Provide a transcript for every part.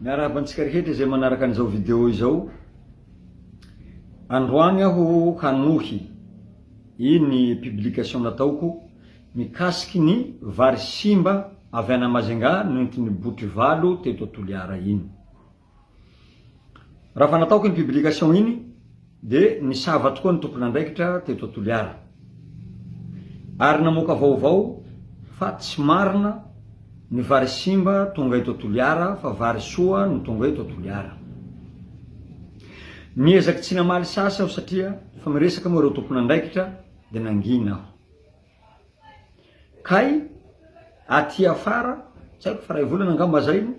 Miarahaba antsika rehetra izay manaraka an'izao vidéo izao. Androany aho hanohy iny publication nataoko mikasiky ny vary simba avy any Majunga nentin'ny botry valo teto Toliara iny. Raha fa nataoko iny publication iny dia nisava tokoa ny tompon'andraikitra teto Toliara ary namoaka vaovao fa tsy marina ny vary simba tonga eto Toliara fa vary soa no tonga eto Toliara. Niezaky tsy namaly sasy aho satria efa miresaka moa ireo tompon'andraikitra dia nangina aho. Kay aty afara, tsy haiko fa ray volana angamba zay no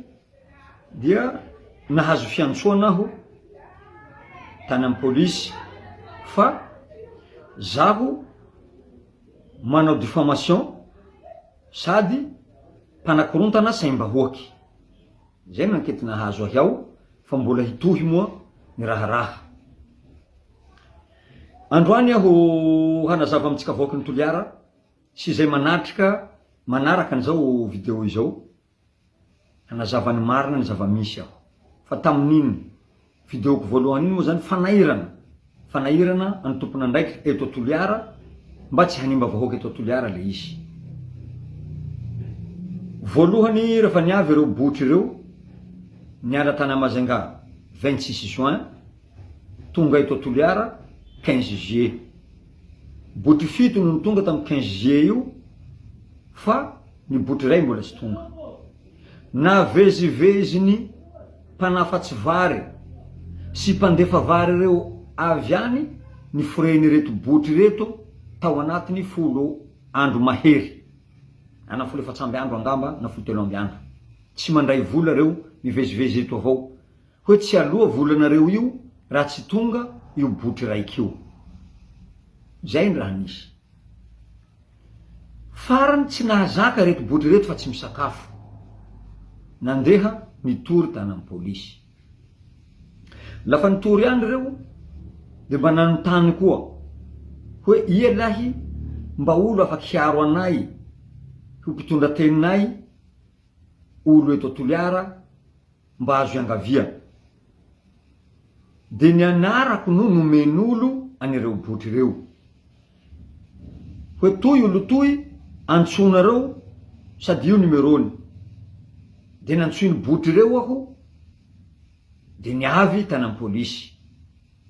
dia nahazo fiantsoana aho tany amin'ny polisy fa zaho manao diffamation sady mpanakorontana saim-bahoaky. Zay no ankety nahazo ahy ao fa mbola hitohy moa ny raharaha. Androany aho hanazava amintsika vahoakin'i Toliara sy izay manatrika manaraka an'izao video izao, hanazava ny marina ny zava-misy aho. Fa tamin'iny video-ko voalohany iny moa zany fanairana, fanairana an'ny tompon'andraikitra eto Toliara mba tsy hanimba vahoaka eto Toliara le izy. Voalohany rehefa niavy ireo botry ireo niala tany Majunga 26 juin, Tonga eto Toliara 15 juillet. Botry fito no tonga tamin'ny 15 juillet io fa ny botry iray mbola tsy tonga. Navezivezy ny mpanafatsy vary sy mpandefa vary ireo avy any ny foren'ireto botry ireto tao anatin'ny folo andro mahery. Na folo efats'amby andro angamba na folo telo amby andro. Tsy mandray vola ireo mivezivezy eto avao. Hoe tsy aloa volanareo io raha tsy tonga io botry raiky io. Zay ny raha nisy. Farany tsy nahazaka ireto botry ireto fa tsy misakafo. Nandeha nitory tany am polisy. Lafa nitory ihany ireo de mba nanontany koa hoe ia lahy mba olo afaky hiaro anay ho mpitondra teninay olo eto Toliara mba azo iangavia. De ny anarako no nomen'olo an'ireo botry ireo. Hoe toy olo toy antsonareo sady io numéro-ny. De nantsoin'ny botry ireo aho de niavy tany am polisy.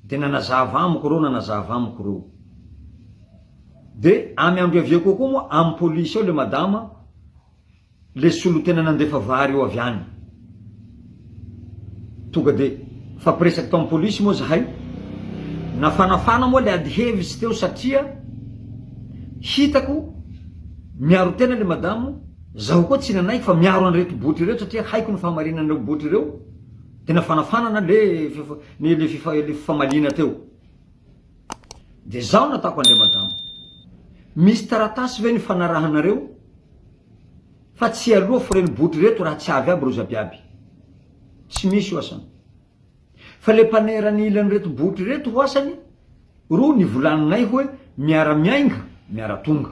De nanazava amiko reo nanazava amiko reo. De amy andro iaviako koa moa am polisy ao le madama Le solontena nandefa vary io avy any. Tonga de nifampiresaka tao amin'ny polisy moa zahay. Nafanafana moa le ady hevitsy teo satria hitako miaro tena le madamo, zaho koa tsy nanaiky fa miaro an'ireto botry ireto satria haiko ny fahamarinan'ireo botry ireo, de nafanafanana le le fifamaliana teo. De zaho nataoko an'le madamo, misy taratasy ve nifanarahanareo? Fa tsy aloha foreny botry reto raha tsy avy aby reo zabiaby. Tsy misy io asany. Fa le mpanera ny ilany reto botry reto ho asany ro nivolaninay hoe miara miainga miara tonga.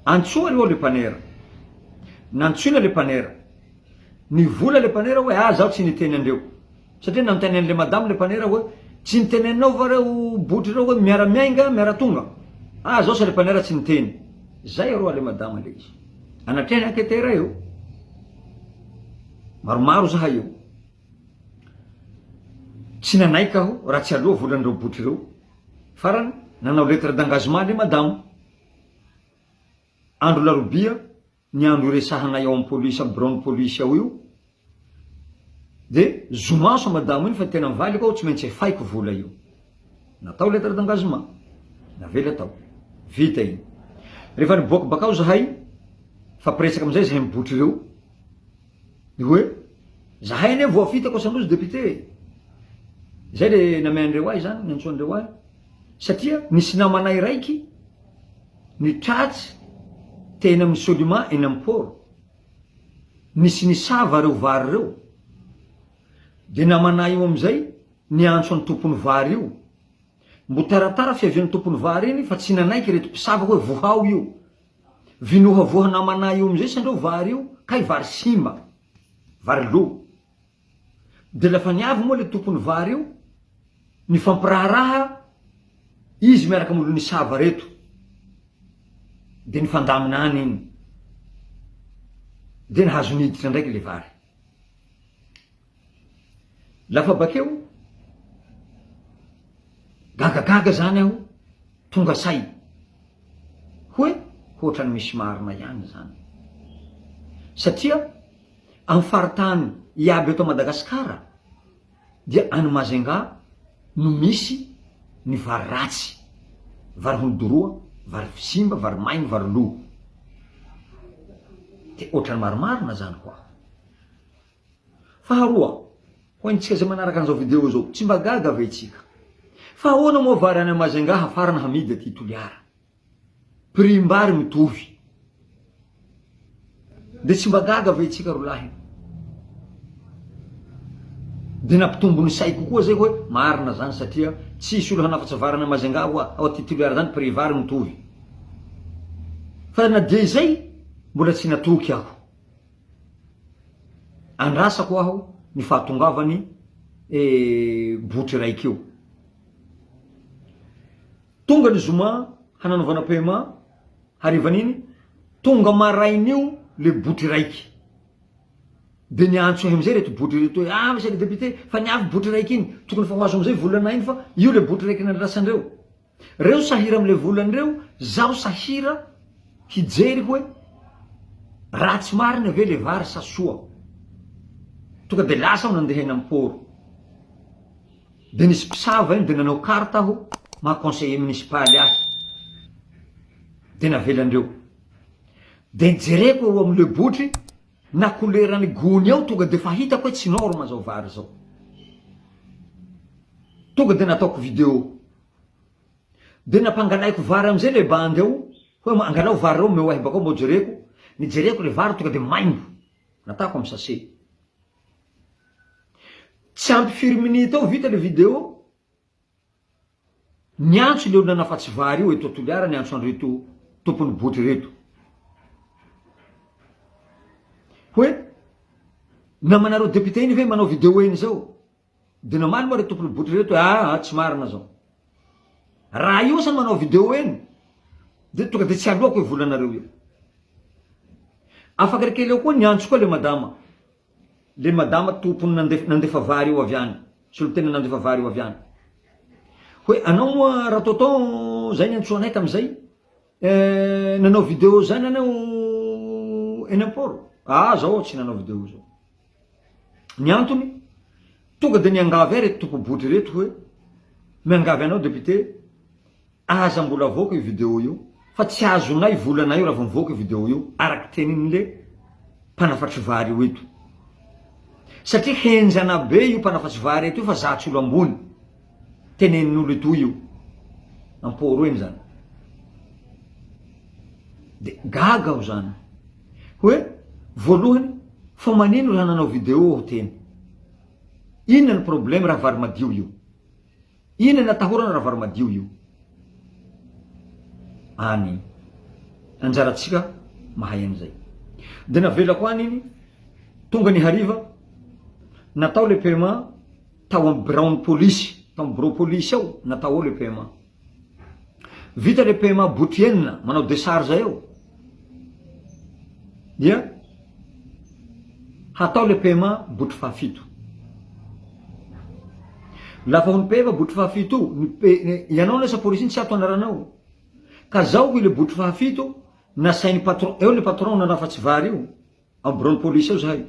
Antsoa reo le mpanera. Nantsoina le mpanera. Nivola le mpanera hoe ah zaho tsy niteny andreo. Satria nanontany an'le madame le mpanera hoe tsy niteneninao va reo botry reo hoe miara miainga miara tonga? Ah zao sa le mpanera tsy niteny. Zay aroa le madama le izy. Anatrehany enquêteur eo. Maromaro zahay eo. Tsy nanaiky aho raha tsy aloa volan'ireo botry ireo. Farany nanao lettre d'engagement le madame. Andro larobia ny andro iresahanay ao am polisy am biraon'ny polisy ao io de zomaso madamo iny fa tena mivaliko aho tsy maintsy efaiko vola io natao lettre d'engagement navela tao vita iny rehefa niboaka bakao zahay fampiresaka amizay zahay mibotry ireo de hoe zahay anie voafitaka osandrozy député zay le nameandreo ahy zany niantsoandreo ahy satria nisy namanay raiky Ny tratsy teny amin'ny Solima eny amin'ny port, nisy nisava ireo vary ireo, dia namanay io amin'izay niantso an'ny tompon'ny vary io, mbo taratara fiavian'ny tompon'ny vary iny fa tsy nanaiky ireto mpisava hoe vohao io, vinohavoha namanay io amin'izay sandreo vary io kay vary simba. Vary lo. De lafa niavy moa le tompony vary io, nifampiraharaha izy miaraka am olon'i sava reto, de nifandamina any iny, de nahazo niditra ndraiky le vary. Lafa bakeo, gagagaga zany aho, tonga say, hoe hoatrany misy marina ihany zany, satria Amin'ny faritany iaby eto Madagasikara dia any Majunga no misy ny vary ratsy, vary honodoroa, vary simba, vary maimbo, vary lo. Dia ohatran'ny marimarina zany hoa. Faharoa, ho antsika izay manaraka an'izao video izao, tsy mba gaga ve tsika? Fa ahoana moa vary any Majunga hafarana hamidy aty Toliara? Prix-mbary mitovy. Dia tsy mba gaga ve tsika rolahy? Dia nampitombo ny saiko koa zay hoe marina zany satria tsisy olo hanafatsa vary any Majunga hoa ao aty Toliara zany prix vary mitovy. Fa na dia izay mbola tsy natoky aho. Andrasako aho ny fahatongavany botry raiky io. Tonga ny zoma hananaovana paiement harivan'iny, tonga marain'io le botry raiky. De niantso ahy amizay reto botry reto hoe ah monsieur le député fa niavy botry raiky iny, tokony efa ho azo amizay volanay iny fa io le botry raiky nandrasandreo. Reo sahira amle volanreo, zaho sahira hijery hoe ratsy marina ve le vary sa soa. Tonga de lasa aho nandeha eny am port. Dia nisy mpisava iny dia nanao carte aho maha conseiller municipal ahy. Dia navelandreo. Dia nijereko eo amin'ilay botry na couleur'n'ny gony ao tonga dia efa hitako hoe tsy norme zao vary zao. Tonga dia nataoko vidéo. Dia nampangalaiko vary amizay le bandy ao hoe angalao vary reo omeo ahy bakao mbô jereko. Nijereko le vary tonga dia maimbo. Natako amy sachet. Tsy ampy firy minute eo vita le vidéo, niantso le olona nafatsy vary io eto Toliara niantso an'ireto tompon'ny botry ireto hoe namanareo député iny ve manao vidéo eny zao? De namaly moa reto tompon'ny botry ireto hoe aa tsy marina zao. Raha io asa manao vidéo eny de tonga de tsy aloako io volanareo io. Afaka kely eo koa niantso koa le madama. Le madama tompony nandefa nandefa vary io avy any, solontena nandefa vary io avy any. Hoe anao moa ra-tonton zay niantsoanay tamizay, eh, nanao vidéo zany anao eny am-port? Ah zao aho tsy nanao vidéo zao. Ny antony, tonga dia niangavy ahy reto tompo-botry ireto hoe, miangavy anao député, aza mbola avoaka io vidéo io, fa tsy azonay volanay io raha vao mivoaka io vidéo io, araka tenin'le mpanafatry vary io eto. Satria henjana be io mpanafatry vary eto io fa za tsy olo ambony, tenenin'olo etoa io, am-poro eny zany. De gaga aho zany. Hoe voalohany fa manino raha nanao video aho teny? Inona ny problème raha vary madio io? Inona ny atahorana raha vary madio io? Any anjarantsika mahay an'izay. Dia navelako any iny, tonga ny hariva, natao le paiement tao amin'ny biraon'ny polisy, tao amin'ny bureau polisy ao natao ao le paiement. Vita le paiement botry enina manao decharge eo dia hatao le paiement botry fahafito. Lafa ho nipeva botry fahafito io, ny pe- ianao lasa polisy iny tsy ato anaranao. Ka zao hoy le botry fahafito nasain'ny patron, eo le patron nanafatsy vary io. Ao biraon'ny polisy ao zahay.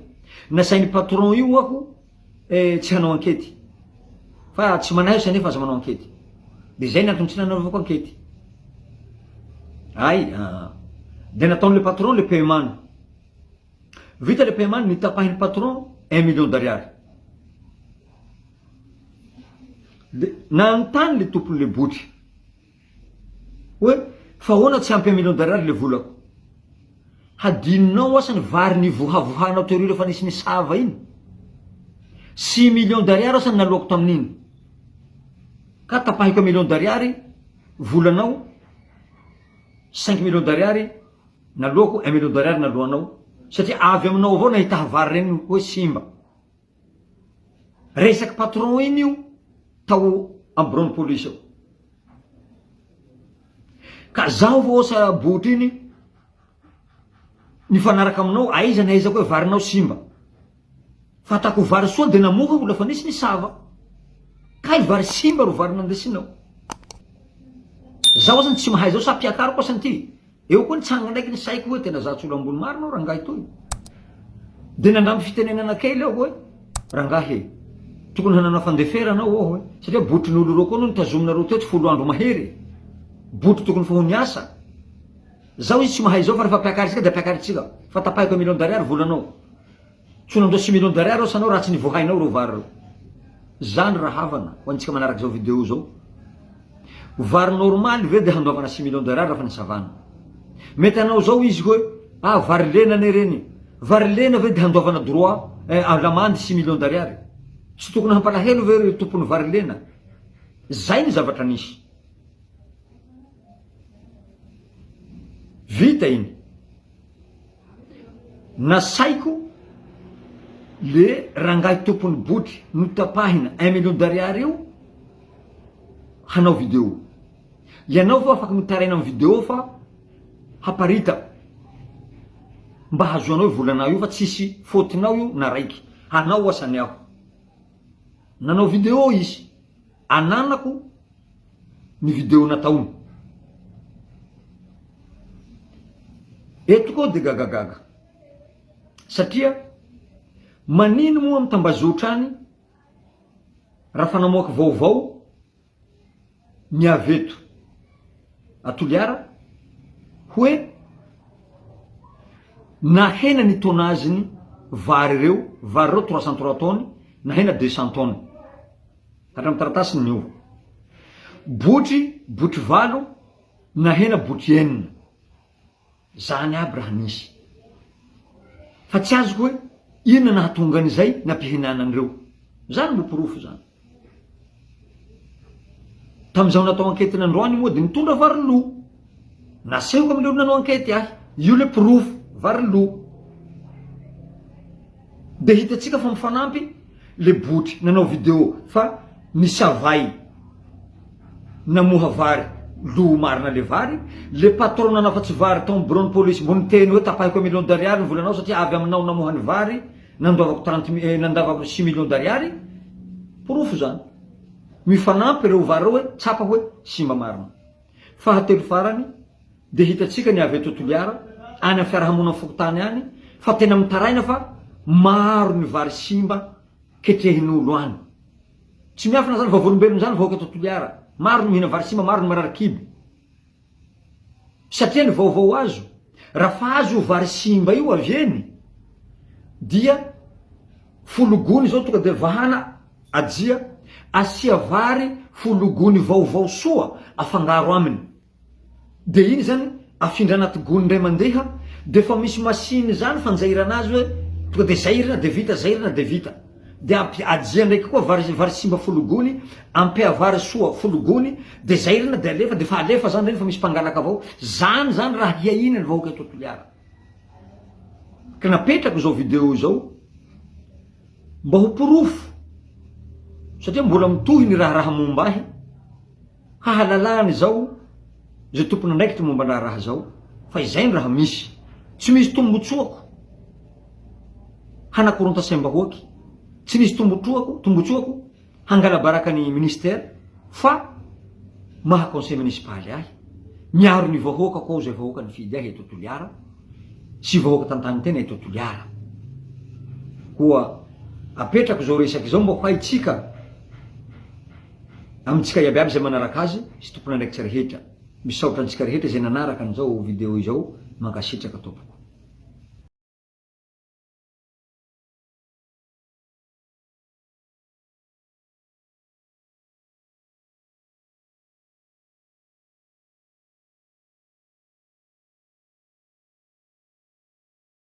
Nasain'ny patron io aho eh, tsy hanao ankety. Fa tsy manahy anefa aza manao ankety. Dia izay ny antony tsy nanaovako ankety. Ay, ah. Dia nataon'le patron le paiement. Vita le paiement, nitapahin'ny patron un million d'ariary. Dia nanontany le tompon'le botry. Hoe fa ahoana tsy ampy un million d'ariary le volako? Hadinonao asa ny vary nivohavohanao teo refa nisy nisava iny? Six millions d'ariary asa ny naloako tamin'iny. Ka tapahiko un million d'ariary volanao, cinq millions d'ariary naloako, un million d'ariary naloanao. Satria avy aminao avao nahitaha vary reny hoe simba. Resaky patron iny io tao am biraon'ny polisy ao. Ka zaho vao asa botry iny nifanaraka aminao aiza na aiza koa hoe varinao simba. Fatako vary soa dia namoha olona fa nisy nisava. Kay vary simba ro vary nandesinao. Zaho azany tsy mahay zao sa ampiakariko asany ty. Eo koa nitsanga ndraiky ny saiko hoe tena za tsy olo ambony marina aho rangahy toy. Dia nandramy fitenenana kely aho hoe rangahy e, tokony hanana fandeferana aho hoe satria botrin'olo ireo koa no nitazominareo teto folo andro mahery e. Botry tokony fa ho niasa. Zaho izy tsy mahay zao fa rehefa ampiakarintsika dia ampiakarintsika fa tapahiko un million d'ariary volanao. Tsy ho nandoa six millions d'ariary aho sanao raha tsy nivohainao ireo vary ireo. Zany rahavana ho antsika manaraka izao vidéo izao. Vary normaly ve dia handoavana six millions d'ariary raha fa nisavana? Mety hanao izao izy hoe ah vary lena anie ireny. Vary lena ve dia handoavana droit eh, lamandy six millions d'ariary? Tsy tokony hampalahelo ve ireo tompon'ny vary lena? Zay ny zavatra nisy. Vita iny. Nasaiko le rangahy tompon'ny botry notapahina un million d'ariary io hanao vidéo. Ianao vao afaka mitaraina amin'ny vidéo fa haparitako mba hahazoanao io volanao io fa tsisy faute-nao io na raiky. Hanao asany aho. Nanao vidéo izy. Ananako ny vidéo nataony. Eto koa dia gagagaga satria manino moa amin'ny tambazotra any raha fa namoaka vaovao ny avy eto a Toliara hoe nahena ny tonnage-ny vary ireo, vary ireo 303 tonnes nahena 200 tonnes. Hatramin'ny taratasy ny niova. Botry, botry valo, nahena botry enina. Zany aby raha nisy. Fa tsy azoko hoe inona nahatonga an'izay nampihenana an'ireo. Zany no porofo zany. Tamin'izaho natao ankety nandroany moa dia nitondra vary lo. Nasehoko amin'ireo olona nanao ankety ahy. Io le porofo, vary lo. Dia hitantsika fa mifanampy le botry nanao video fa ny savay namoha vary lo marina le vary, le patron nanafatsy vary tao am bureau ny police mbo niteny hoe tapahiko un million d'ariary ny volanao satria avy aminao namoha ny vary nandoavako trente mi nandavako six millions d'ariary, porofo zany. Mifanampy reo vary reo hoe tsapa hoe simba marina. Fahatelo farany. Dia hitantsika ny avy eto Toliara, any amin'ny fiarahamonina fokontany any, fa tena mitaraina fa maro ny vary simba ketrehin'olo any. Tsy miafina izany, vavolombelona izany vahoaka eto Toliara. Maro ny mihina vary simba, maro ny marary kibo. Satria ny vaovao azo, raha fa azo io vary simba io avy eny, dia folo gony izao tonga dia vahana ajia, asia vary folo gony vaovao soa afangaro aminy. De iny zany afindra anaty gony indray mandeha de efa misy machine zany fanjairana azy hoe tonga de zairina de vita zairina de vita de ampi ajia ndraiky koa vary vary simba folo gony ampia vary soa folo gony de zairina de alefa de fa alefa zany reny fa misy mpangalaka avao zany zany raha hiaina ny vahoaka eto Toliara ka napetrako izao video izao mba ho porofo satria mbola mitohy ny raharaha momba ahy Hahalalahana izao izay tompon'andraikitra momba ny raharaha izao fa izay ny raha misy. Tsy misy tombotsoako hanakorontasaim-bahoaky, tsy misy tombotroako tombotsoako hangala-baraka ny ministère fa maha conseil municipaly ahy, miaro ny vahoakako aho izay vahoaka nifidy ahy eto Toliara sy vahoaka tantanin-tena eto Toliara. Koa apetrako izao resaka izao mba ho haintsika. Amintsika iaby iaby izay manaraka azy sy tompon'andraikitra rehetra. Misaotra antsika rehetra izay nanaraka an'izao video izao, mankasitraka tompoko.